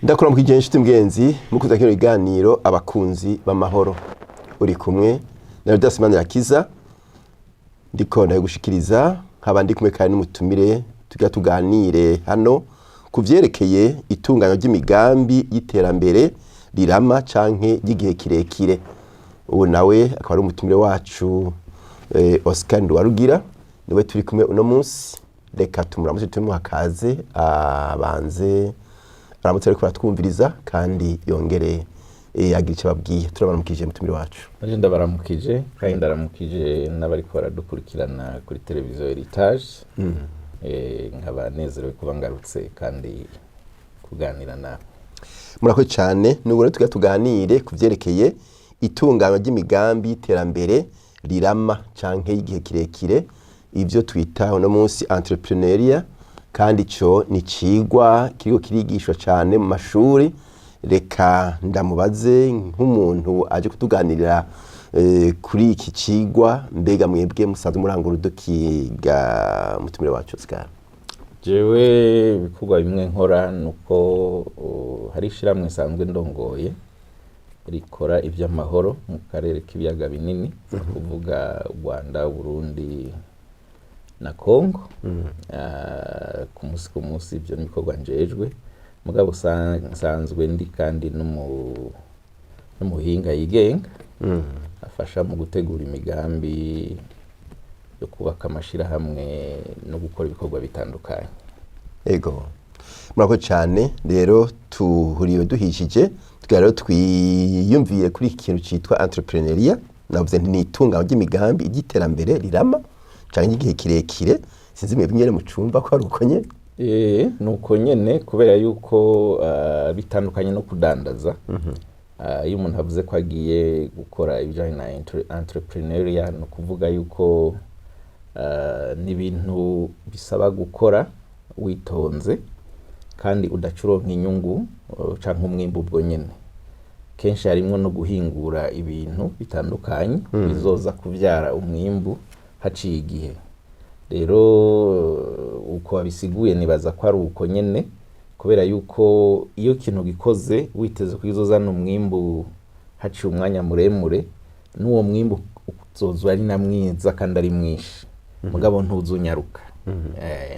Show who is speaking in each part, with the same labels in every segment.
Speaker 1: Ndakuramukije, inshuti mugenzi mukuza kino kiganiro Abakunzi b'Amahoro. Uri kumwe na Rudas Manirakiza, ndiko ndabigushikiriza, nkaba ndi kumwe kandi n'umutumire tugira tuganire hano ku vyerekeye itunganywa ry'imigambi y'iterambere rirama canke ry'igihe kirekire. Ubu nawe akaba ari umutumire wacu, Oscar Nduwarugira, niwe turi kumwe uno munsi. Reka tumuramutse, tumuha kaze, abanze aramutse ariko aratwumviriza kandi yongere agira icyo ababwiye. Turabaramukije, mutumire wacu.
Speaker 2: Naje ndabaramukije, kandi ndaramukije n'abariko baradukurikirana kuri televiziyo Heritage. Nkaba nezerewe kuba ngarutse kandi kuganira nawe.
Speaker 1: Murakoze cyane. Nubwo rero tugira tuganire ku vyerekeye itunganywa ry'imigambi y'iterambere rirama canke y'igihe kirekire, ivyo twita uno munsi entrepreneuriat, kandi ico ni icigwa kiriko kirigishwa cane mu mashuri. Reka ndamubaze nk'umuntu aje kutuganirira kuri iki cigwa: mbega mwebwe musanzwe murangura udukiga, mutumire wacu Oscar?
Speaker 2: Jewe ibikorwa bimwe nkora nuko hari ishirahamwe nsanzwe ndongoye rikora ivy'amahoro mu karere k'ibiyaga binini, ni ukuvuga u Rwanda, Burundi na Congo. Ku munsi ku munsi ivyo ni ibikorwa njejwe, mugabo nsanzwe ndi kandi n'umuhinga yigenga afasha mu gutegura imigambi yo kubaka amashirahamwe no gukora ibikorwa bitandukanye.
Speaker 1: Ego, murakoze cyane. Rero tuhuriwe duhishije tugira rero twiyumviye kuri iki kintu cyitwa entrepreneuriat. Navuze nti ni itunganywa ry'imigambi ry'iterambere rirama canke ry'igihe kirekire. Sinzi mwebwe ingene mucumva ko ari uko nyene.
Speaker 2: Nuko nyene, kubera yuko bitandukanye no kudandaza. Iyo umuntu avuze ko agiye gukora ibijanye na entrepreneuriat, ni ukuvuga yuko ni ibintu bisaba gukora witonze kandi udaca uronka inyungu canke umwimbu ubwo nyene. Kenshi harimwo no guhingura ibintu bitandukanye bizoza kuvyara umwimbu haciye igihe. Rero uko wabisiguye nibaza ko ari uko nyene, kubera yuko iyo ikintu gikoze witeze ko kizozana umwimbu haciye umwanya muremure, n'uwo mwimbu uzoza ari na mwiza kandi ari mwinshi, mugabo ntuzunyaruka.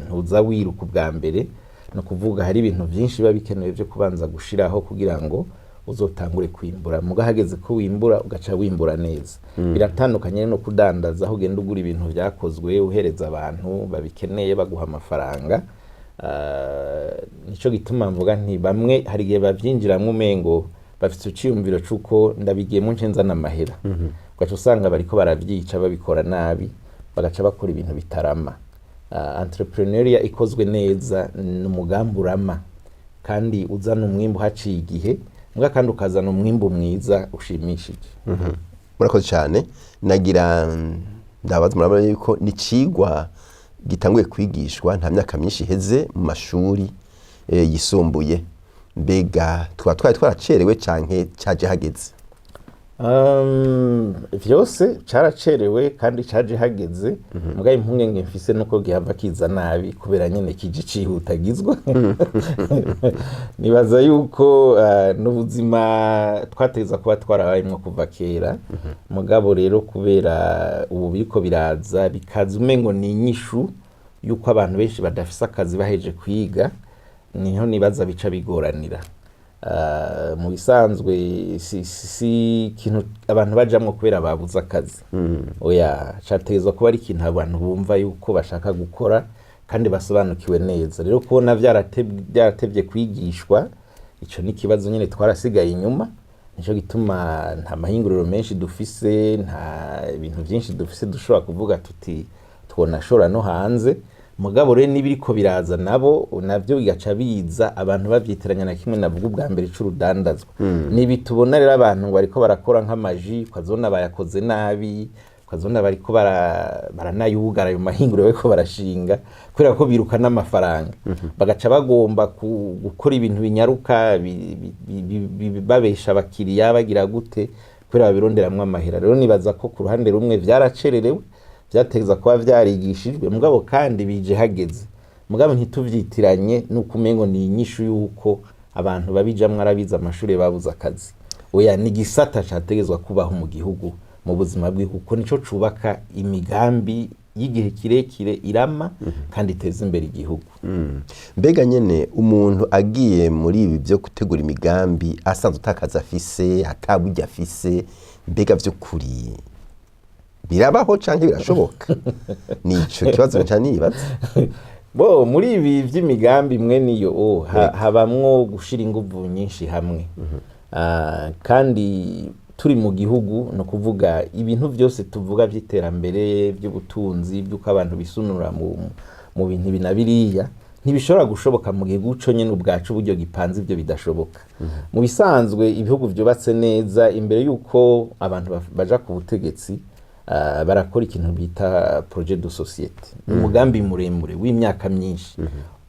Speaker 2: Ntuza wiruka ubwa mbere. Ni ukuvuga hari ibintu vyinshi biba bikenewe vyo kubanza gushiraho kugira ngo uzotangure kwimbura, muga hageze ko wimbura ugaca wimbura neza. Biratandukanye no kudandaza, aho ugenda ugura ibintu vyakozwe, uhereza abantu babikeneye, baguha amafaranga. Nico gituma mvuga nti bamwe hari igihe bavyinjiramwo umengo bafise iciyumviro c'uko ndabigiyemo nce nzana amahera, ugaca usanga bariko baravyica, babikora nabi, bagaca bakora ibintu bitarama. Entrepreneuriat ikozwe neza ni umugambi urama kandi uzana umwimbu haciye igihe, muga kandi ukazana umwimbu mwiza ushimishije.
Speaker 1: Murakoze cyane. Nagira ndabaza, murabona yuko ni icigwa gitanguye kwigishwa nta myaka myinshi iheze mu mashuri yisumbuye. Mbega twaba twari twaracerewe canke caje hageze?
Speaker 2: Vyose caracerewe kandi caje hageze, muga impungenge mfise nuko gihava kiza nabi, kubera nyene kije cihutagizwa. Nibaza yuko n'ubuzima twategeza kuba twarabayemwo kuva kera, mugabo rero kubera ubu biriko biraza bikaza umengo ni inyishu yuko abantu benshi badafise akazi baheje kwiga, niho nibaza bica bigoranira. Mu bisanzwe si ikintu abantu bajamwo kubera babuze akazi, oya, categezwa kuba ari ikintu abantu bumva yuko bashaka gukora kandi basobanukiwe neza. Rero kubona vyaratevye kwigishwa, ico ni ikibazo nyene, twarasigaye inyuma. Nico gituma nta mahinguriro menshi dufise, nta ibintu vyinshi dufise dushobora kuvuga tuti twonashora no hanze. Mugabo rero n'ibiriko biraza nabo navyo bigaca biza abantu bavyitiranya na kimwe navuga ubwa mbere c'urudandazwa. Nibi tubona rero, abantu ngo bariko barakora nk'amaji, ukazona bayakoze nabi, ukazona bariko baranayugara ayo mahinguriro bariko barashinga, kubera ko biruka n'amafaranga, bagaca bagomba gukora ibintu binyaruka, babesha abakiriya, bagira gute, kubera babironderamwo amahera. Rero nibaza ko ku ruhande rumwe vyaracererewe, vyategeza kuba vyarigishijwe, mugabo kandi bije hageze, mugabo ntituvyitiranye nuko umengo ni inyishu yuko Abantu babijamwo arabize amashuri babuze akazi. Oya, ni igisata categezwa kubaho mu gihugu, mu buzima bw'igihugu, kuko nico cubaka imigambi y'igihe kirekire irama kandi iteza imbere igihugu.
Speaker 1: Mbega nyene umuntu agiye muri ibi byo gutegura imigambi asanzwe utakaza afise, ataburyo afise, mbega vy'ukuri birabaho canke birashoboka? Nico kibazo nca nibaza.
Speaker 2: Bo muri ibi vy'imigambi imwe niyo habamwo gushira inguvu nyinshi hamwe. Kandi turi mu gihugu, no kuvuga ibintu byose tuvuga by'iterambere, by'ubutunzi, by'uko abantu bisunura mu bintu ibi na biriya, ntibishobora gushoboka mu gihugu co nyene ubwacu uburyo gipanze ibyo bidashoboka. Mu bisanzwe ibihugu vyubatse neza, imbere y'uko abantu baja ku butegetsi, barakora ikintu bita projet de société, umugambi muremure w'imyaka myinshi,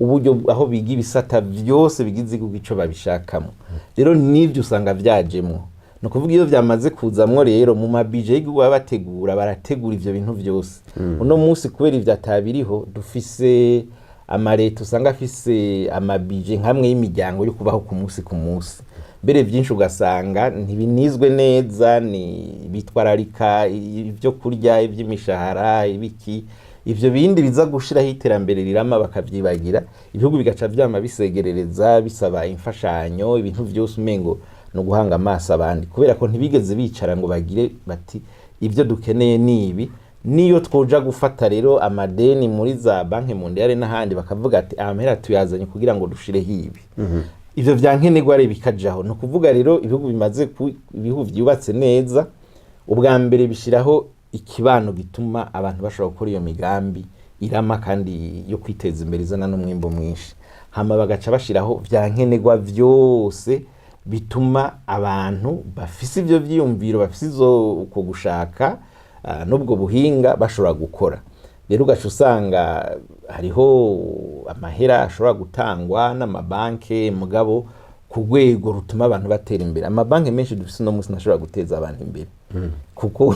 Speaker 2: uburyo aho biga ibisata byose bigize igihugu ico babishakamo. Rero n'ivyo usanga vyajemwo. Ni ukuvuga iyo vyamaze kuzamwo rero mu mabije y'igihugu baba bategura, barategura ivyo bintu vyose. Uno munsi kubera ivyo atabiriho, dufise amaleta usanga afise amabije nk'amwe y'imiryango yo kubaho ku munsi ku munsi. Mbere byinshi ugasanga ntibinizwe neza, ni bitwararika ibyo kurya, iby'imishahara, ibiki, ivyo bindi biza gushiraho iterambere rirama bakavyibagira. Ibihugu bigaca vyama bisegerereza bisaba imfashanyo, ibintu vyose umengo no guhanga amaso abandi, kubera ko ntibigeze bicara ngo bagire bati ibyo dukeneye ni ibi. Niyo twoja gufata rero amadeni muri za banki mondiale n'ahandi, bakavuga ati amahera tuyazanye kugira ngo dushireho ibi, ivyo vya nkenerwa rero bikajaho. Ni ukuvuga rero ibihugu bimaze ibihugu vyubatse neza, ubwa mbere bishiraho ikibano gituma abantu bashobora gukora iyo migambi irama kandi yo kwiteza imbere, izana n'umwimbo mwinshi. Hama bagaca bashiraho vya nkenerwa vyose bituma abantu bafise ivyo vyiyumviro, bafise izo uko gushaka, n'ubwo buhinga bashobora gukora. Rero ugaca usanga hariho amahera ashobora gutangwa n'amabanke, mugabo ku rwego rutuma abantu batera imbere. Amabanki menshi dufise uno munsi ntashobora guteza abantu imbere, kuko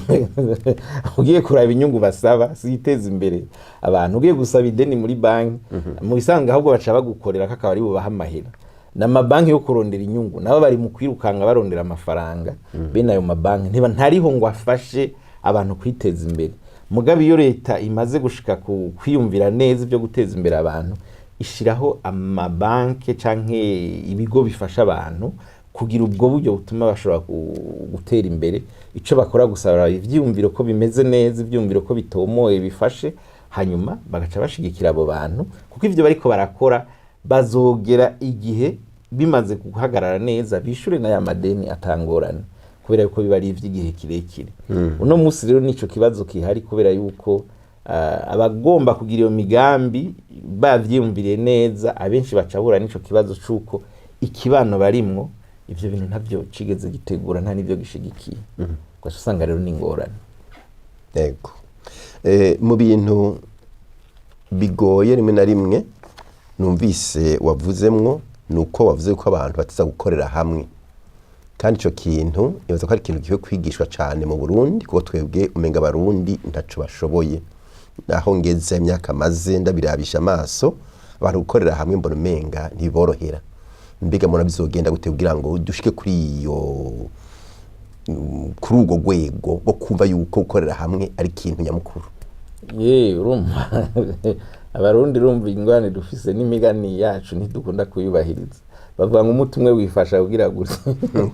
Speaker 2: ugiye kuraba inyungu basaba siteza imbere abantu. Ugiye gusaba ideni muri banki, mu bisanzwe ahubwo baca bagukorera ko akaba ari bubaha amahera. Ni amabanki yo kurondera inyungu, nabo bari mu kwirukanga barondera amafaranga. Bene ayo mabanki ntariho ngo afashe abantu kwiteza imbere. Mugabo iyo leta imaze gushika ku kwiyumvira neza ibyo guteza imbere abantu, ishiraho amabanki canke ibigo bifasha abantu kugira ubwo buryo butuma bashobora gutera imbere. Ico bakora gusa, baraba ivyiyumviro ko bimeze neza, ivyiyumviro ko bitomoye bifashe, hanyuma bagaca bashigikira abo bantu, kuko ivyo bariko barakora bazogera igihe bimaze guhagarara neza bishure n'aya madeni atangorane, kubera yuko biba ari ivy'igihe kirekire. Uno munsi rero nico kibazo kihari, kubera yuko abagomba kugira iyo migambi bavyiyumviriye neza, abenshi baca bahura n'ico kibazo c'uko ikibano barimwo ivyo bintu ntavyo cigeze gitegura, nta n'ivyo gishigikiye. Ugaca usanga rero ni ingorane.
Speaker 1: Yego. Mu bintu bigoye rimwe na rimwe numvise wavuzemwo, ni uko wavuze ko abantu batiza gukorera hamwe, kandi ico kintu nibaza ko ari ikintu gikwiye kwigishwa cane mu Burundi, kuko twebwe umenga abarundi ntaco bashoboye. Naho ngeze imyaka maze ndabirabisha amaso, abantu gukorera hamwe mbona umenga ntibiborohera. Mbega mubona bizogenda gute kugira ngo dushike kuri iyo kuri urwo rwego rwo kumva yuko gukorera hamwe ari ikintu nyamukuru?
Speaker 2: Ye, urumva abarundi, urumva ingorane dufise n'imigani yacu ntidukunda kuyubahiriza. Bavuga ngo umuti umwe wifasha kugira gusa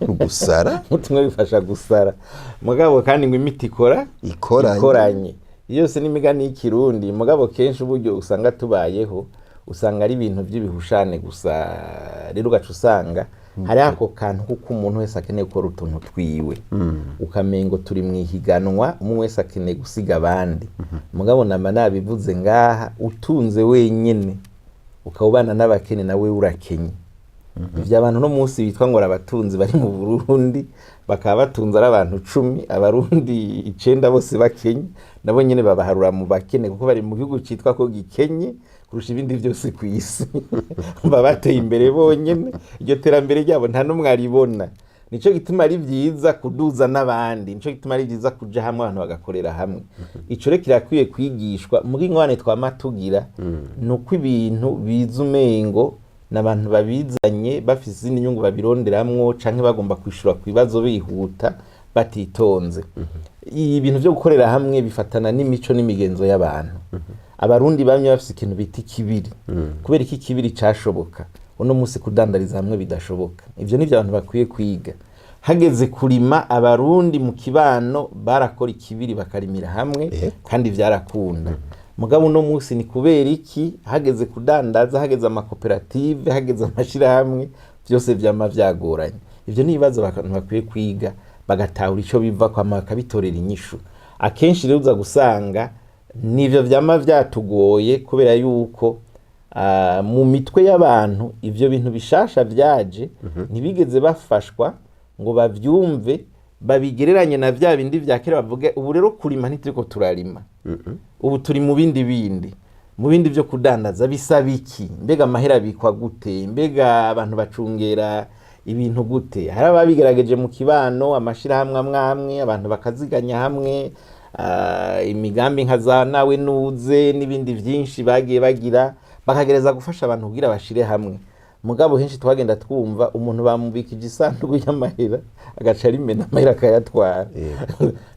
Speaker 1: gusara.
Speaker 2: Umuti umwe wifasha gusara, mugabo kandi ngo imiti ikora
Speaker 1: ikoranye.
Speaker 2: Ikoranye. Iyo yose n'imigani y'ikirundi, mugabo kenshi uburyo usanga tubayeho usanga ari ibintu by'ibihushane gusa. Rero ugaca usanga hari ako kantu kuko umuntu wese akeneye gukora utuntu twiwe, ukamengo turi mu ihiganwa, umwe wese akeneye gusiga abandi. Mugabo nama nabivuze ngaha, utunze wenyene ukaba ubana n'abakene, nawe urakenye. Ivyo abantu no munsi bitwa ngo abatunzi bari mu Burundi, bakaba batunze ari abantu 10, abarundi 9 bose bakenye, nabo nyene babaharura mu bakene, kuko bari mu gihugu citwa ko gikenye kurusha ibindi vyose ku isi. Baba bateye imbere bonyene, iryo terambere ryabo nta n'umwe aribona. Nico gituma ari vyiza kuduza n'abandi, nico gituma ari vyiza kuja hamwe, abantu bagakorera hamwe. Ico rero kirakwiye kwigishwa. Muri ingorane twama tugira ni uko ibintu biza umengo N'abantu babizanye bafise izindi nyungu babironderamwo, canke bagomba kwishura ku bibazo bihuta batitonze. Ibintu vyo gukorera hamwe bifatana n'imico n'imigenzo y'abantu. Abarundi bamye bafise ikintu bita ikibiri. Kubera iki ikibiri cashoboka, uno munsi kudandariza hamwe bidashoboka? Ivyo nivyo abantu bakwiye kwiga. Hageze kurima, Abarundi mu kibano barakora ikibiri, bakarimira hamwe, kandi vyarakunda. Mugabo uno munsi ni kubera iki hageze kudandaza, hageze amakoperative, hageze amashirahamwe, vyose vyama vyagoranye? Ivyo ni ibibazo abantu bakwiye kwiga, bagatahura ico biva kwama, bakabitorera inyishu. Akenshi rero uza gusanga nivyo vyama vyatugoye, kubera yuko mu mitwe y'abantu ivyo bintu bishasha vyaje ntibigeze bafashwa ngo bavyumve, babigereranye na vya bindi vya kera, bavuge ubu rero kurima ntituriko turarima, ubu turi mu bindi bindi, mu bindi vyo kudandaza. Bisaba iki? Mbega amahera abikwa gute? Mbega abantu bacungera ibintu gute? Hari ababigerageje mu kibano, amashirahamwe amwe amwe, abantu bakaziganya hamwe, imigambi nka za nawe nuze n'ibindi vyinshi bagiye bagira, bakagereza gufasha abantu kugira bashire hamwe. Mugabo henshi twagenda twumva umuntu bamubikije isanduku y'amahera, agaca arimena, amahera akayatwara.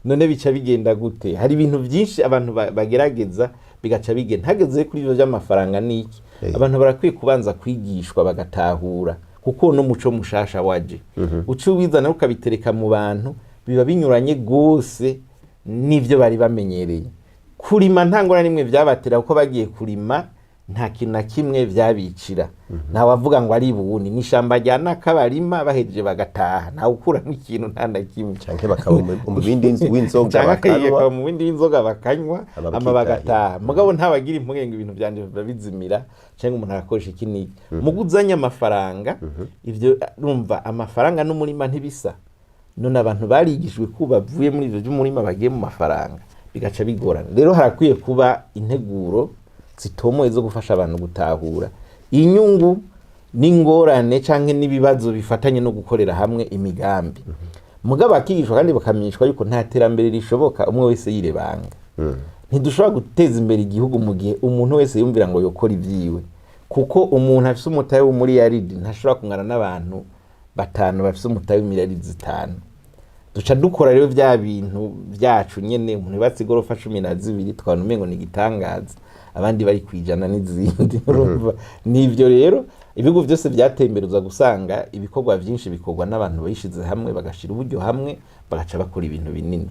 Speaker 2: None bica bigenda gute? Hari ibintu byinshi abantu bagerageza, bigaca bigenda. Hageze kuri ivyo vy'amafaranga niki, abantu barakwiye kubanza kwigishwa, bagatahura, kuko n'umuco mushasha waje, uca uwizana ukabitereka mu bantu, biba binyuranye gose n'ivyo bari bamenyereye. Kurima nta ngorane n'imwe vyabatera, kuko bagiye kurima nta kintu na kimwe vyabicira. Nta wavuga ngo ari buwuni n'ishamba rya nakabarima, bahejeje bagataha, ntawe ukuramwo ikintu, nta na kimwe.
Speaker 1: Canke bakaba mu bindi w'inzoga
Speaker 2: Canke
Speaker 1: bakanywa.
Speaker 2: Bakaba mu bindi w'inzoga bakanywa,
Speaker 1: Ama
Speaker 2: ama
Speaker 1: bakitahira.
Speaker 2: bagataha. Mugabo ntawagira impungenge ibintu vyanje biba bizimira, canke umuntu arakoresha iki n'iki. Muga uzanye amafaranga, ivyo urumva amafaranga n'umurima ntibisa. None abantu barigishijwe ko bavuye muri ivyo vy'umurima bagiye mu mafaranga, bigaca bigorana. Rero harakwiye kuba integuro zitomoye zo gufasha abantu gutahura inyungu n'ingorane canke n'ibibazo bifatanye no gukorera hamwe imigambi. Mugabo bakigishwa kandi bakamenyeshwa yuko nta terambere rishoboka umwe wese yirebanga. Ntidushobora guteza imbere igihugu mu gihe umuntu wese yumvira ngo yokora ibyiwe, kuko umuntu afise umutahe w'umuriyaridi ntashobora kungana n'abantu batanu bafise umutahe w'imiliyaridi 5. Duca dukora rero vya bintu vyacu nyene, umuntu yubatse igorofa 12 tukabona umengo ni igitangaza, abandi bari kwijana n'izindi. Urumva nivyo rero ibihugu vyose vyateye imbere, uza gusanga ibikorwa vyinshi bikorwa n'abantu bishize hamwe, bagashira uburyo hamwe, bagaca bakora ibintu binini.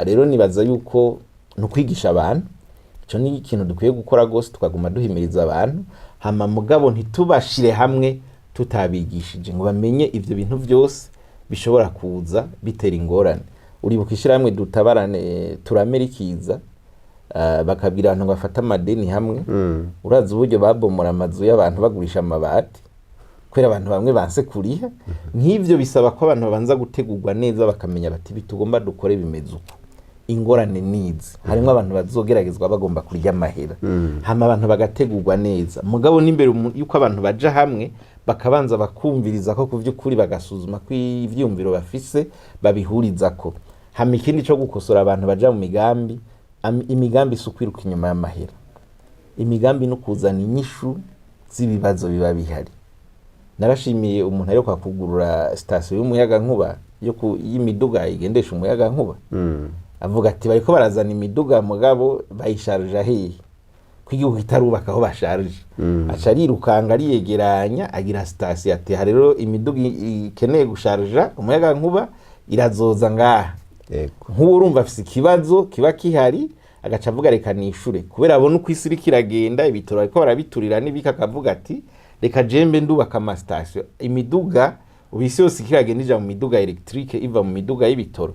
Speaker 2: Rero nibaza yuko ni ukwigisha abantu. Ico ni ikintu dukwiye gukora gose, tukaguma duhimiriza abantu hama, mugabo ntitubashire hamwe tutabigishije ngo bamenye ivyo bintu vyose bishobora kuza bitera ingorane. Uribuka ishirahamwe Dutabarane Turame rikiza, bakabwira abantu ngo bafate amadeni hamwe. Urazi uburyo babomora amazu y'abantu bagurisha amabati kubera abantu bamwe banse kuriha? Nk'ivyo bisaba ko abantu babanza gutegurwa neza, bakamenya bati ibi tugomba dukore bimeze uko, ingorane nizi, harimwo abantu bazogeragezwa bagomba kurya amahera. Hama abantu bagategurwa neza. Mugabo n'imbere yuko abantu baja hamwe, bakabanza bakumviriza ko ku vy'ukuri, bagasuzuma ko ivyiyumviro bafise babihurizako. Hama ikindi co gukosora abantu baja mu migambi, imigambi si ukwiruka inyuma y'amahera. Imigambi no kuzana inyishu z'ibibazo biba bihari. Narashimiye umuntu aheruka kugurura sitasiyo y'umuyagankuba y'imiduga igendesha umuyagankuba, avuga ati bariko barazana imiduga, mugabo bayisharija hehe ko igihugu kitarubaka aho basharije? Aca arirukanga, ariyegeranya, agira sitasiyo, ati aha rero imiduga ikeneye gusharija umuyagankuba irazoza ngaha. Nk'ubu urumva afise ikibazo kiba kihari, agaca avuga reka nishure, kubera abona uko isi iriko iragenda, ibitoro bariko barabiturira n'ibiki, akavuga ati reka jembe ndubaka amasitasiyo imiduga. Ubu isi yose iriko iragenda ija mu miduga électrique, iva mu miduga y'ibitoro.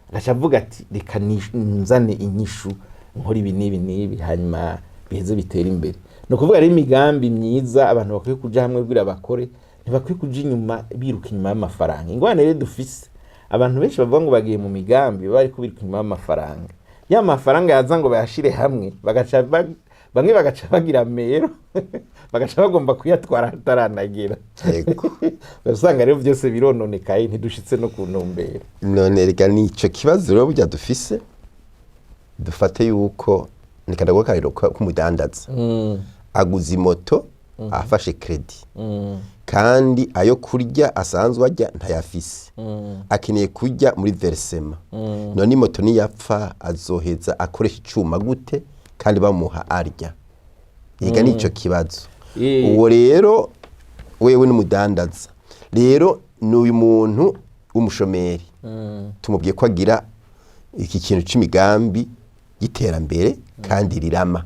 Speaker 2: Agaca avuga ati reka nzane inyishu, nkora ibi n'ibi n'ibi, hanyuma biheze bitere imbere. Ni ukuvuga rero imigambi myiza abantu bakwiye kuja hamwe kugira bakore, ntibakwiye kuja inyuma biruka inyuma y'amafaranga. Ingorane rero dufise, abantu benshi bavuga ngo bagiye mu migambi, baba bariko biruka inyuma y'amafaranga. Ya mafaranga yaza ngo bayashire hamwe, bagaca bamwe bagaca bagira mero, bagaca bagomba kuyatwara ataranagera. Usanga rero byose birononekaye, ntidushitse no ku ntumbero.
Speaker 1: None reka nico kibazo rero burya dufise, dufate yuko reka ndaguhe akarorero k'umudandaza aguze imoto. Afashe crédit, kandi ayo kurya asanzwe arya ntayafise, akeneye kurya muri versement. None imoto niyapfa azoheza akoresha icuma gute kandi bamuha arya? Ega nico kibazo. Uwo rero wewe n'umudandaza, rero ni uyu muntu w'umushomeri, tumubwiye ko agira iki kintu c'imigambi y'iterambere kandi rirama.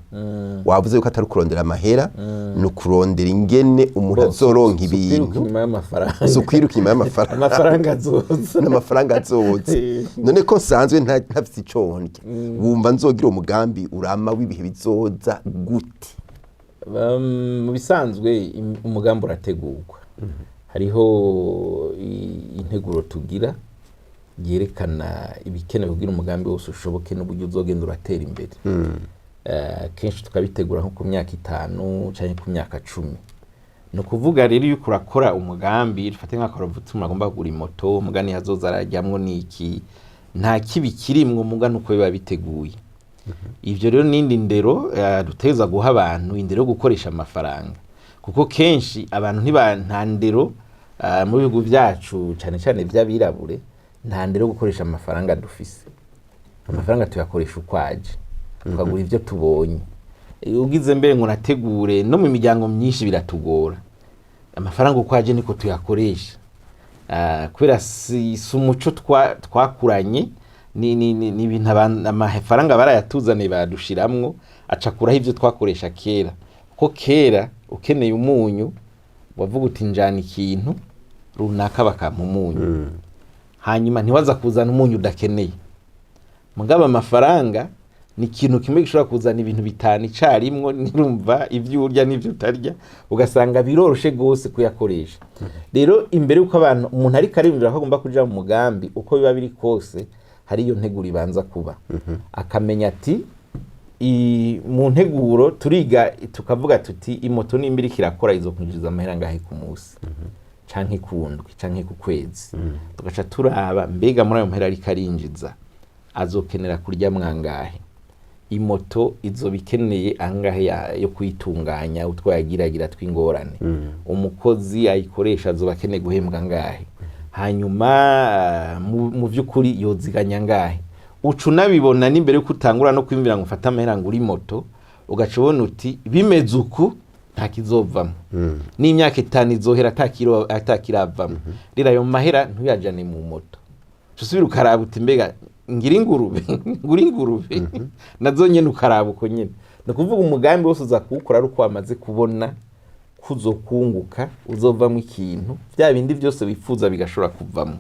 Speaker 1: Wavuze ko atari ukurondera amahera, ni ukurondera ingene umuntu azoronka
Speaker 2: Si ukwiruka
Speaker 1: ibintu.
Speaker 2: inyuma y'amafaranga.
Speaker 1: Si ukwiruka inyuma y'amafaranga.
Speaker 2: Amafaranga azoza.
Speaker 1: N'amafaranga azoza. None ko nsanzwe ntafise ico ndya, wumva nzogira umugambi urama w'ibihe bizoza gute?
Speaker 2: Mu bisanzwe umugambi urategurwa. Hariho integuro tugira yerekana ibikenewe kugira umugambi wose ushoboke n'uburyo uzogenda uratera imbere. Kenshi tukabitegura nko ku myaka 5 canke ku myaka 10. Ni ukuvuga rero, iyo uriko urakora umugambi, dufate nk'akarorero, umuntu agomba kugura imoto, umugani azoza arajyamwo niki, nta kibi kirimwo, mugani uko biba biteguye. Ivyo rero n'indi ndero dutegerezwa guha abantu, indero yo gukoresha amafaranga, kuko kenshi abantu nta ndero, mu bihugu vyacu, cane cane vy'abirabure, nta ndero yo gukoresha amafaranga dufise. Amafaranga tuyakoresha uko aje, tukagura ivyo tubonye. Ugize mbere ngo nategure, no mu miryango myinshi biratugora. Amafaranga uko aje niko tuyakoresha. Kubera si umuco twakuranye, ni ibintu amafaranga barayatuzaniye, bayadushiramwo, acakuraho ivyo twakoresha kera. Ko kera ukeneye umunyu wavuga uti: "Njana ikintu runaka," bakampa umunyu, hanyuma ntiwaza kuzana umunyu udakeneye. Mugabo amafaranga ni ikintu kimwe gishobora kuzana ibintu bitanu icarimwo, nirumva ivyo urya n'ivyo utarya, ugasanga biroroshe gose kuyakoresha. Rero imbere yuko abantu, umuntu ariko ariyumvira ko agomba kuja mu mugambi, uko biba biri kose hari iyo nteguro ibanza kuba, akamenya ati mu nteguro turiga tukavuga tuti: "Imoto nimba iriko irakora, izokwinjiriza amahera angahe ku munsi canke ku ndwi canke ku kwezi?" Tugaca turaba: mbega muri ayo mahera ariko arinjiza azokenera kurya mwangahe? Imoto izoba ikeneye angahe yo kuyitunganya, utwo yagiragira tw'ingorane? Umukozi ayikoresha azoba akeneye guhembwa angahe? Hanyuma mu vy'ukuri yoziganya angahe? Uca unabibona n'imbere yuko utangura no kwiyumvira ngo ufate amahera ngo uri moto, ugaca ubona uti: "Bimeze uku, nta kizovamwo, n'imyaka 5 izohera atakiravamwo." Rero ayo mahera ntuyajane mu moto. Uca usubira ukaraba uti: "Mbega ngira ingurube, ngura ingurube nazo nyene?" Ukaraba uko nyene. Ni ukuvuga umugambi wose uza kuwukora ari uko wamaze kubona kuzokunguka, uzovamwo ikintu, vya bindi vyose wifuza bigashobora kuvamwo.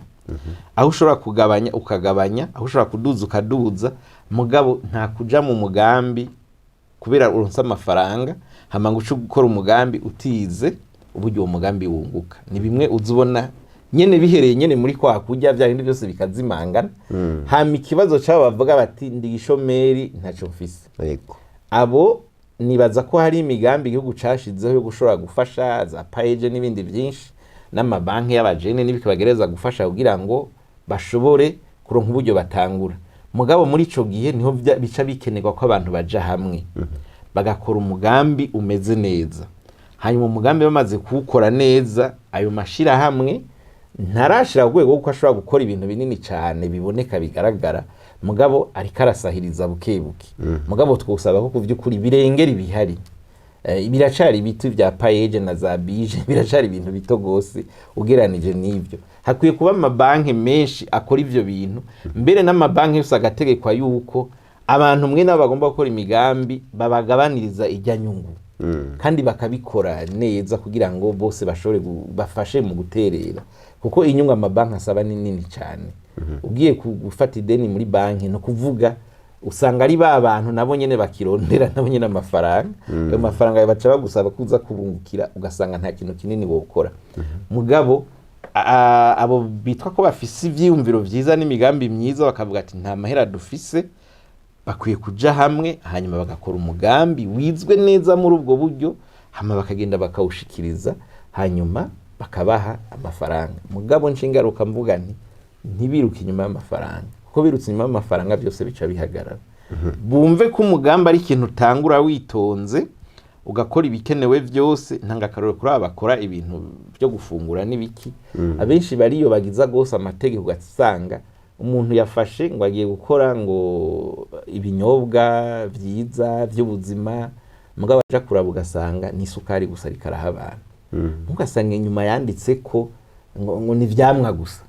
Speaker 2: Aho ushobora kugabanya ukagabanya, aho ushobora kuduza ukaduza. Mugabo nta kuja mu mugambi kubera uronse amafaranga, hama ngo uce gukora umugambi utize uburyo uwo mugambi wunguka. Ni bimwe uza ubona nyene bihereye nyene muri kwa kurya, vya bindi byose bikazimangana. Hama ikibazo c'abo bavuga bati: "Ndi igishomeri, ntaco mfise." Abo nibaza ko hari imigambi igihugu cashizeho yo gushobora gufasha, za PAEEJ n'ibindi byinshi, n'amabanki y'abajene n'ibiki bagereza gufasha kugira ngo bashobore kuronka uburyo batangura. Mugabo muri ico gihe niho bica bikenerwa ko abantu baja hamwe bagakora umugambi umeze neza. Hanyuma umugambi bamaze kuwukora neza, ayo mashirahamwe ntarashira ku rwego kuko ashobora gukora ibintu binini cyane biboneka bigaragara, mugabo ariko arasahiriza buke buke. Mugabo twosaba ko ku vy'ukuri birengera ibihari. Biracari ibiti vya PAEEJ na za bije, biracari ibintu bito gose ugeranije n'ivyo. Hakwiye kuba amabanki menshi akora ivyo bintu, mbere n'amabanki yose agategekwa yuko abantu mwe nabo bagomba gukora imigambi babagabaniriza ijya nyungu, kandi bakabikora neza kugira ngo bose bashobore bafashe mu guterera, kuko inyungu amabanki asaba ni nini cyane. Ugiye gufata ideni muri banki, no kuvuga usanga ari ba bantu nabo nyene bakirondera nabo nyene amafaranga. Ayo mafaranga baca bagusaba kuza kubungukira, ugasanga nta kintu kinini wokora. Mugabo abo bitwa ko bafise ivyiyumviro vyiza n'imigambi myiza, bakavuga ati: "Nta mahera dufise," bakwiye kuja hamwe, hanyuma bagakora umugambi wizwe neza muri ubwo buryo, hama bakagenda bakawushikiriza, hanyuma bakabaha amafaranga. Mugabo nshingaruka mvuga nti: ntibiruke inyuma y'amafaranga, kuko birutse inyuma y'amafaranga byose bica bihagarara. Bumve ko umugambi ari ikintu utangura witonze. Ugakora ibikenewe byose. Ntanga akarorero kuri aba bakora ibintu byo gufungura n'ibiki. Abenshi bariyobagiza gose amategeko, ugasanga umuntu yafashe ngo agiye gukora ngo ibinyobwa vyiza vy'ubuzima, mugabo aja kuraba ugasanga ni isukari gusa ariko araha abantu. Ntugasanga inyuma yanditse ko ngo ni ivyamwa gusa,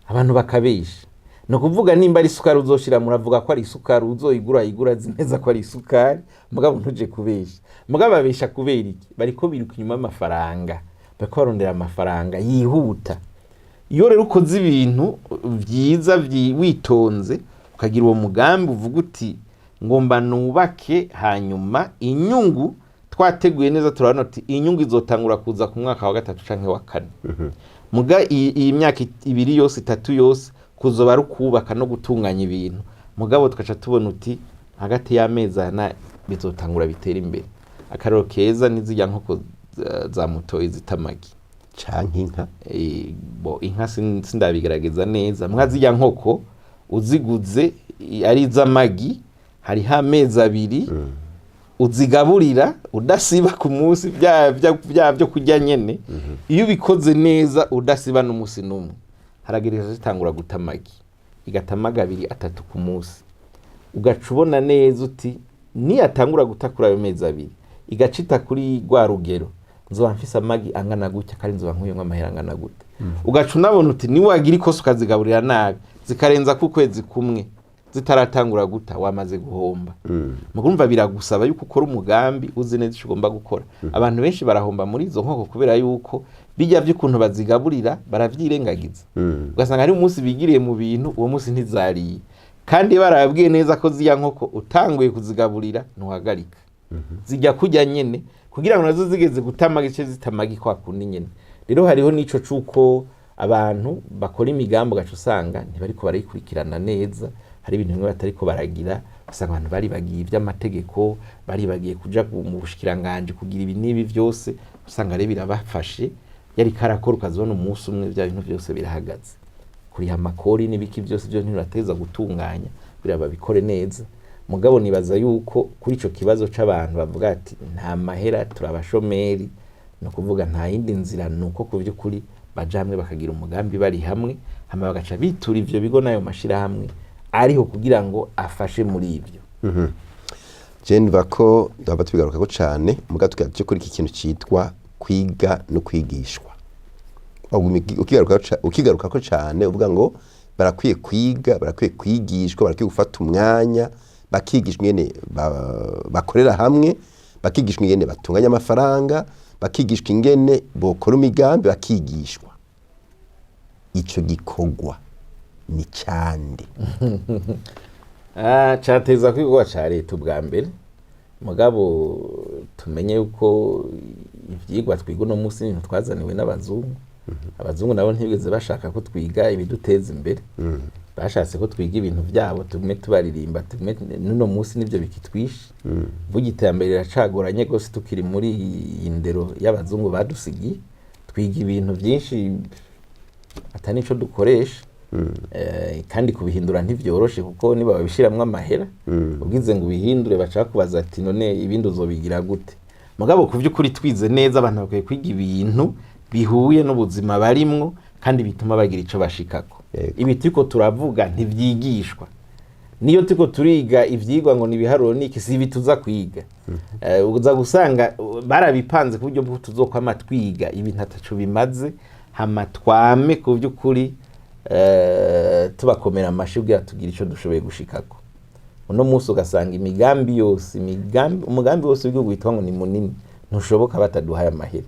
Speaker 2: abantu bakabesha. Ni ukuvuga nimba ari isukari uzoshira, muravuga ko ari isukari, uzoyigura ayigura azi neza ko ari isukari, mugabo ntuje kubesha. Mugabo babesha kubera iki? Bariko biruka inyuma y'amafaranga, bariko barondera amafaranga yihuta. Iyo rero ukoze ibintu vyiza witonze, ukagira uwo mugambi uvuga uti ngomba nubake, hanyuma inyungu twateguye neza, turabona uti inyungu izotangura kuza ku mwaka wa gatatu canke wa kane. Muga iyi myaka 2 yose, 3 yose kuzoba ari ukubaka no gutunganya ibintu, mugabo tugaca tubona uti hagati y'amezi ana bizotangura bitera imbere. Akarero keza ni zirya nkoko za mutoyi zita amagi.
Speaker 1: Canke inka.
Speaker 2: Bo inka sindabigerageza neza. Mbwa zirya nkoko uziguze ari iz'amagi, hariho amezi 2 uzigaburira udasiba ku munsi bya byo kurya nyene. Iyo ubikoze neza udasiba n'umunsi n'umwe, haragereza zitangura guta amagi, igata amagi 2, 3 ku munsi. Ugaca ubona neza uti niyatangura guta kuri ayo mezi 2, igacita kuri rwa rugero, nzoba mfise amagi angana gutya kandi nzoba nkuyemwo amahera angana gute. Ugaca unabona uti niwagira ikosa ukazigaburira nabi zikarenza ku kwezi kumwe zitaratangura guta, wamaze guhomba. Mugumva biragusaba yuko ukora umugambi uzi neza ico ugomba gukora. Abantu benshi barahomba muri izo nkoko kubera yuko bijya by'ukuntu bazigaburira baravyirengagiza. Ugasanga hari umunsi bigiriye mu bintu, uwo munsi ntizariye, kandi barababwiye neza ko zirya nkoko utanguye kuzigaburira ntuhagarika, zijya kurya nyene kugira ngo nazo zigeze guta amagi zice zita amagi kwa kundi nyene. Rero hariho n'ico c'uko abantu bakora imigambi, ugaca usanga ntibariko barayikurikirana neza, hari ibintu bimwe batariko baragira. Usanga abantu baribagiye ivy'amategeko, baribagiye kuja mu bushikiranganji kugira ibi n'ibi vyose. Usanga rero birabafashe yariko arakora, ukazibona umunsi umwe vya bintu vyose birahagaze. Kuriha amakori n'ibiki byose byo ntibateza gutunganya kugira babikore neza. Mugabo nibaza yuko kuri ico kibazo c'abantu bavuga ati nta mahera, turabashomeri, ni ukuvuga nta yindi nzira ni uko ku by'ukuri baja hamwe bakagira umugambi bari hamwe, hama bagaca bitura ivyo bigo n'ayo mashirahamwe ariho kugira ngo afashe muri ivyo.
Speaker 1: Je ndumva ko ndaba tubigarukako cane, muga tugaje kuri iki kintu citwa kwiga no kwigishwa. Ukigarukako cane uvuga ngo barakwiye kwiga, barakwiye kwigishwa, barakwiye gufata umwanya bakigishwa ingene bakorera hamwe, bakigishwa ingene batunganya amafaranga, bakigishwa ingene bokora imigambi, bakigishwa. Ico gikorwa ni cande?
Speaker 2: Cateza kwigwa ca leta ubwa mbere. Mugabo tumenye yuko ivyigwa twiga uno munsi ni ibintu twazaniwe n'abazungu. Abazungu nabo ntibigeze bashaka ko twiga ibiduteza imbere, bashatse ko twiga ibintu vyabo, tugume tubaririmba, tugume. N'uno munsi nivyo bikitwishe. Vuga iterambere riracagoranye gose tukiri muri iyi ndero y'abazungu badusigiye. Twiga ibintu vyinshi ata nico dukoresha. Kandi kubihindura ntivyoroshe, kuko niba babishiramwo amahera, ubwize ngo ubihindure baca bakubaza ati none ibindi uzobigira gute? Mugabo ku vy'ukuri twize neza, abantu bakwiye kwiga ibintu bihuye n'ubuzima barimwo kandi bituma bagira ico bashikako. Ibi turiko turavuga ntivyigishwa. Niyo turiko turiga ivyigwa ngo nibiharuro niki, si ibi tuza kwiga. Uza gusanga barabipanze ku buryo bwo tuzokwama twiga ibintu ataco bimaze, hama twame ku vy'ukuri tubakomera amashi kugira tugire ico dushoboye gushikako. Uno munsi ugasanga imigambi yose, umugambi wose w'igihugu witwa ngo ni munini ntushoboka bataduhaye amahera,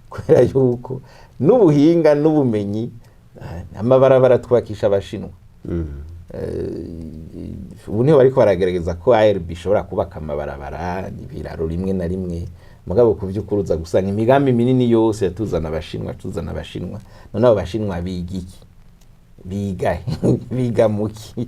Speaker 2: kubera yuko n'ubuhinga n'ubumenyi, amabarabara twubakisha abashinwa. Ubu niho bariko baragerageza ko ARB ishobora kubaka amabarabara, ibiraro rimwe na rimwe. Mugabo ku vy'ukuri uza gusanga imigambi minini yose yatuzana abashinwa, tuzana abashinwa. None abo bashinwa biga iki? Biga he? Biga muki?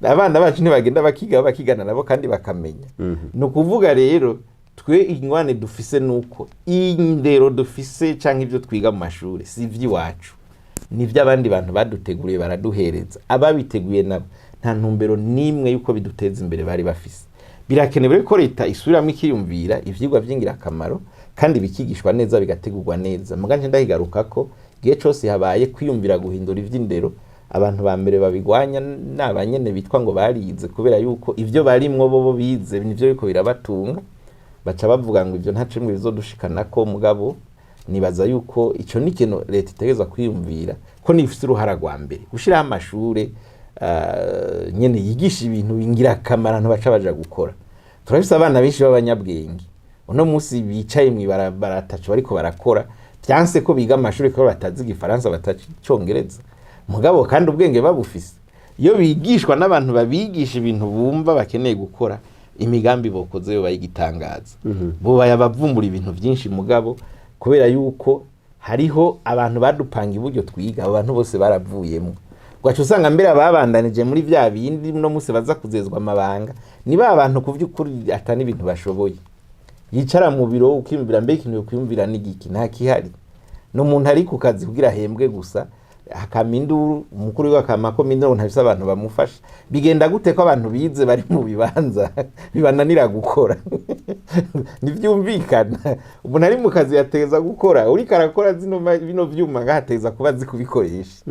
Speaker 2: Abana bacu ntibagenda bakiga, bakigana nabo kandi bakamenya. Ni ukuvuga rero twe ingwane dufise nuko indero dufise canke ivyo twiga mu mashuri si ivy'iwacu, ni ivy'abandi bantu baduteguriye baraduhereza. Ababiteguye nabo nta ntumbero n'imwe y'uko biduteza imbere bari bafise. Birakenewe ko leta isubiramo ikiyumvira ivyigwa vy'ingirakamaro kandi bikigishwa neza, bigategurwa neza. Muga nce ndahigaruka ko igihe cose habaye kwiyumvira guhindura ivy'indero, abantu ba mbere babigwanya ni abanyene bitwa ngo barize, kubera yuko ivyo barimwo bobo bize nivyo biriko birabatunga, baca bavuga ngo ivyo nta cimwe bizodushikanako. Mugabo nibaza yuko ico ni ikintu leta itegerezwa kwiyumvira, ko nifise uruhara rwa mbere gushiraho amashure nyene yigisha ibintu ngirakamaro abantu baca baja gukora. Turafise abana benshi b'abanyabwenge uno munsi bicaye mw'ibarabara, ataco bariko barakora. Vyanse ko biga amashuri kubera batazi igifaransa, batazi icongereza, mugabo kandi ubwenge babufise. Iyo bigishwa n'abantu babigisha ibintu bumva bakeneye gukora, imigambi bokoze yoba y'igitangaza, bobaye abavumbura ibintu vyinshi. Mugabo kubera yuko hariho abantu badupanga iburyo twiga, abo bantu bose baravuyemwo, ugaca usanga mbere ababandanije muri vya bindi no munsi baza kuzezwa amabanga ni ba bantu ku vy'ukuri ata n'ibintu bashoboye. Yicara mu biro, ukiyumvira mbere ikintu yokwiyumvira n'igiki? Nta kihari. Ni umuntu ari ku kazi kugira ahembwe gusa, hakama induru, umukuru wiwe akama ko induru, ntafise abantu bamufasha. Bigenda gute ko abantu bize bari mu bibanza bibananira gukora? Ntivyumvikana. Umuntu ari mu kazi yategeza gukora, uriko arakora zino bino vyuma ngaha ategeza kuba azi kubikoresha.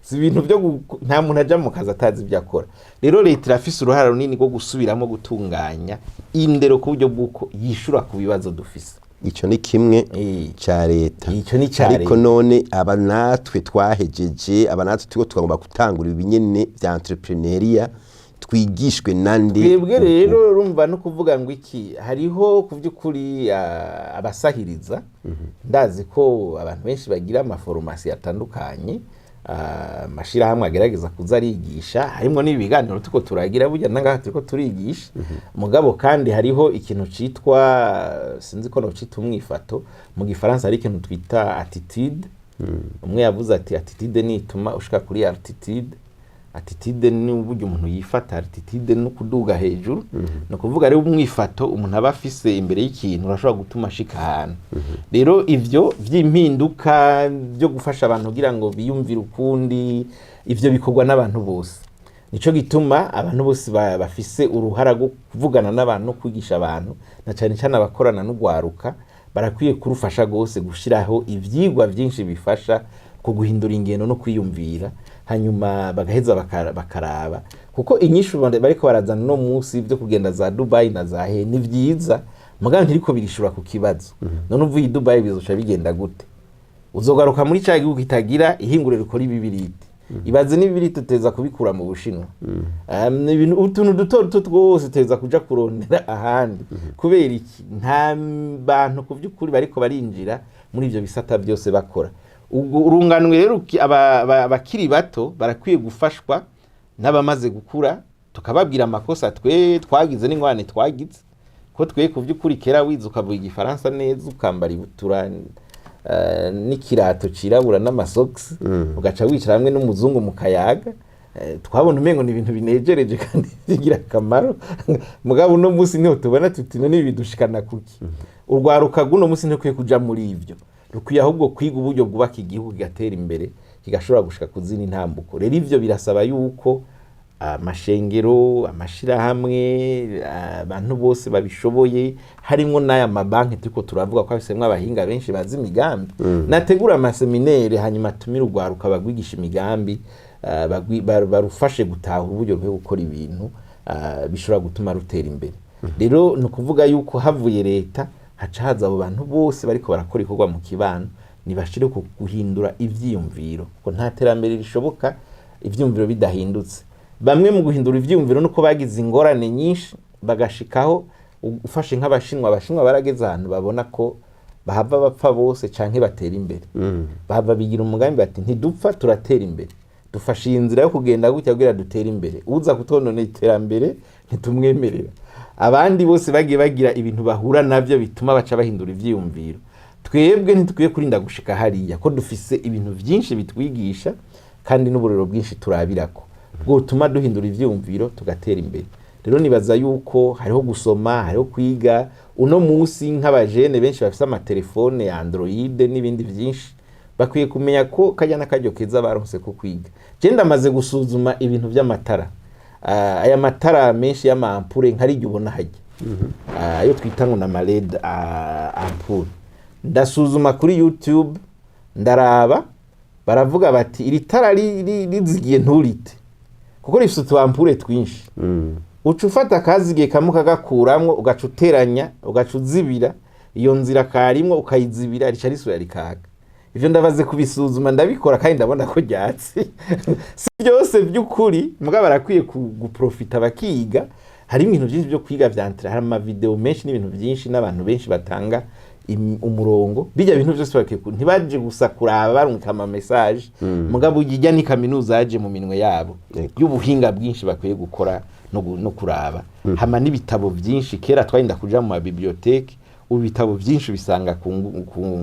Speaker 2: Si ibintu vyo nta muntu aja mu kazi atazi ivyo akora. Rero leta irafise uruhara runini rwo gusubiramo gutunganya indero ku buryo bw'uko yishura ku bibazo dufise.
Speaker 1: Ico ni kimwe ca leta.
Speaker 2: Ico ni ca
Speaker 1: Ariko
Speaker 2: leta.
Speaker 1: none aba natwe twahejeje, aba natwe turiko tugomba gutangura ibinyene vya entrepreneuriat, twigishwe nande?
Speaker 2: Twebwe rero urumva no kuvuga ngo iki, hariho ku by'ukuri abasahiriza. Ndazi ko abantu benshi bagira amaforomasi atandukanye, amashirahamwe agerageza kuza arigisha, harimwo n'ibiganiro turiko turagira. Burya nangaha turiko turigisha. Mugabo kandi hariho ikintu citwa, sinzi ko nocita umwifato mu gifaransa, hari ikintu twita attitude. Umwe yavuze ati: "Attitude nituma ushika kuri altitude." Attitude ni uburyo umuntu yifata, attitude no kuduga hejuru. Ni ukuvuga rero umwifato umuntu aba afise imbere y'ikintu urashobora gutuma ashika ahantu. Rero ivyo vy'impinduka byo gufasha abantu kugira ngo biyumvire ukundi, ivyo bikorwa n'abantu bose. Nico gituma abantu bose bafise uruhara rwo kuvugana n'abantu no kwigisha abantu, na cane cane abakorana n'ugwaruka barakwiye kurufasha gose gushiraho ivyigwa vyinshi bifasha ku guhindura ingendo no kwiyumvira, hanyuma bagaheza bakaraba, kuko inyishu bariko barazana uno munsi byo kugenda za Dubai na za he ni vyiza, mugabo ntiriko birishura ku kibazo. None uvuye i Dubai bizoca bigenda gute? Uzogaruka muri ca gihugu kitagira ihinguriro rikora ibibiriti. Ibaze n'ibibiriti uteza kubikura mu Bushinwa. Utuntu duto duto twose uteza kuja kurondera ahandi. Kubera iki? Nta bantu ku by'ukuri bariko barinjira muri ivyo bisata byose bakora. Ubwo urunganwe rero abakiri bato barakwiye gufashwa n'abamaze gukura, tukababwira amakosa twe twagize n'ingwane twagize, ko twe ku by'ukuri kera wize ukavuga igifaransa neza, ukambara ibutura n'ikirato cirabura n'amasogisi, ugaca wicara hamwe n'umuzungu mu kayaga, twabona umengo ni ibintu binejereje kandi by'ingirakamaro. Mugabo uno munsi niho tubona tuti: "None ibi bidushikana kuki?" Urwaruka rw'uno munsi ntikwiye kuja muri ivyo, rukwiye ahubwo kwiga uburyo bwubaka igihugu kigatera imbere, kigashobora gushika ku zindi ntambuko. Rero ivyo birasaba yuko amashengero, amashirahamwe, abantu bose babishoboye, harimwo n'aya mabanki turiko turavuga ko afisemwo abahinga benshi bazi imigambi, nategura amaseminere, hanyuma atumire urwaruka, bagwigisha imigambi, barufashe gutahura uburyo bwo gukora ibintu bishobora gutuma rutera imbere. Rero ni ukuvuga yuko havuye leta haca haza abo bantu bose bariko barakora ibikorwa mu kibano, nibashire ku guhindura ivyiyumviro, kuko nta terambere rishoboka ivyiyumviro bidahindutse. Bamwe mu guhindura ivyiyumviro nuko bagize ingorane nyinshi bagashikaho. Ufashe nk'Abashinwa, Abashinwa barageze ahantu babona ko bahava bapfa bose canke batera imbere. Bahava bigira umugambi bati: "Ntidupfa, turatera imbere, dufashe iyi nzira yo kugenda gutya kugira dutere imbere, uza kutwononera iterambere ntitumwemerera." Abandi bose bagiye bagira ibintu bahura navyo bituma baca bahindura ivyiyumviro. Twebwe ntitukwiye kurinda gushika hariya, ko dufise ibintu vyinshi bitwigisha kandi n'uburero bwinshi turabirako bwotuma duhindura ivyiyumviro tugatera imbere. Rero nibaza yuko hariho gusoma, hariho kwiga. Uno munsi nk'abajene benshi bafise amatelefone ya Android n'ibindi vyinshi, bakwiye kumenya ko kajya n'akaryo keza baronse ko kwiga. Je ndamaze gusuzuma ibintu vy'amatara. Aya matara menshi y'amampure nkariryo ubona hajya, ayo twita ngo na LED ampoule, ndasuzuma kuri YouTube, ndaraba, baravuga bati iri tara rizigiye nturite kuko rifite utu ampoule twinshi. Uca ufata akazigiye kamwe ukagakuramwo, ugaca uteranya, ugaca uzibira iyo nzira karimwo, ukayizibira, rica risubira rikaka. Ivyo ndabaze kubisuzuma, ndabikora kandi ndabona ko ryatse. Si byose by'ukuri, mugabo barakwiye guprofita bakiga. Hari ibintu byinshi byo kwiga vya hari amavideo menshi n'ibintu byinshi n'abantu benshi batanga umurongo. Bijya bintu byose bakwiye ntibaje gusa kuraba barungika ama message, mugabo ijya ni kaminuza yaje mu minwe yabo y'ubuhinga bwinshi bakwiye gukora no kuraba. Hama n'ibitabo byinshi, kera twarinda kuja mu ma bibliothèque, ubu ibitabo byinshi ubisanga ku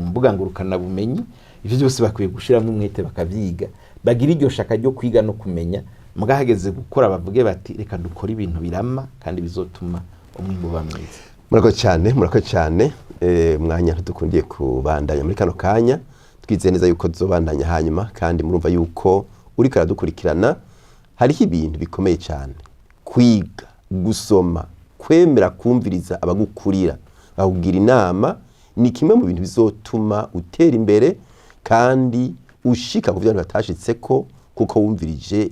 Speaker 2: mbuga ngurukanabumenyi. Ivyo byose bakwiye gushiramo umwete bakavyiga, bagira iryo shaka ryo kwiga no kumenya. Muga hageze gukora bavuge bati reka dukore ibintu birama kandi bizotuma umwimbu uba mwiza.
Speaker 1: Murakoze cyane, murakoze cyane. Mwanya ntidukundiye kubandanya muri kano kanya, twizeye neza yuko tuzobandanya hanyuma. Kandi murumva yuko uriko aradukurikirana, hariho ibintu bikomeye cyane: kwiga, gusoma, kwemera kumviriza abagukurira bakugira inama, ni kimwe mu bintu bizotuma utera imbere kandi ushika ku byo abantu batashitseko, kuko wumvirije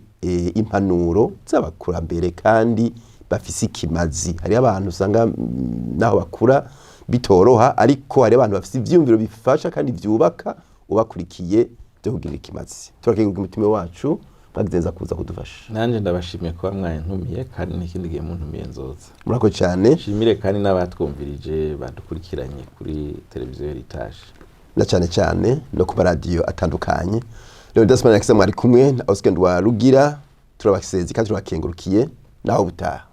Speaker 1: impanuro z'abakurambere kandi bafise ikimazi. Hariho abantu usanga naho bakura bitoroha, ariko hariho abantu bafise ivyiyumviro bifasha kandi vyubaka, ubakurikiye byo kugirira ikimazi. Turakenguruka umutima wacu, mwagize neza kuza kudufasha.
Speaker 2: Nanje ndabashimiye kuba mwayantumiye, kandi n'ikindi gihe muntumiye nzoza.
Speaker 1: Murakoze cyane.
Speaker 2: Nshimire kandi n'abatwumvirije, badukurikiranye kuri televiziyo Heritage.
Speaker 1: Na cyane cyane no ku maradiyo atandukanye. Rero Dasman Yakiza mwari kumwe na Oscar Rugira, turabasezi kandi turabakengurukiye. Naho butaha.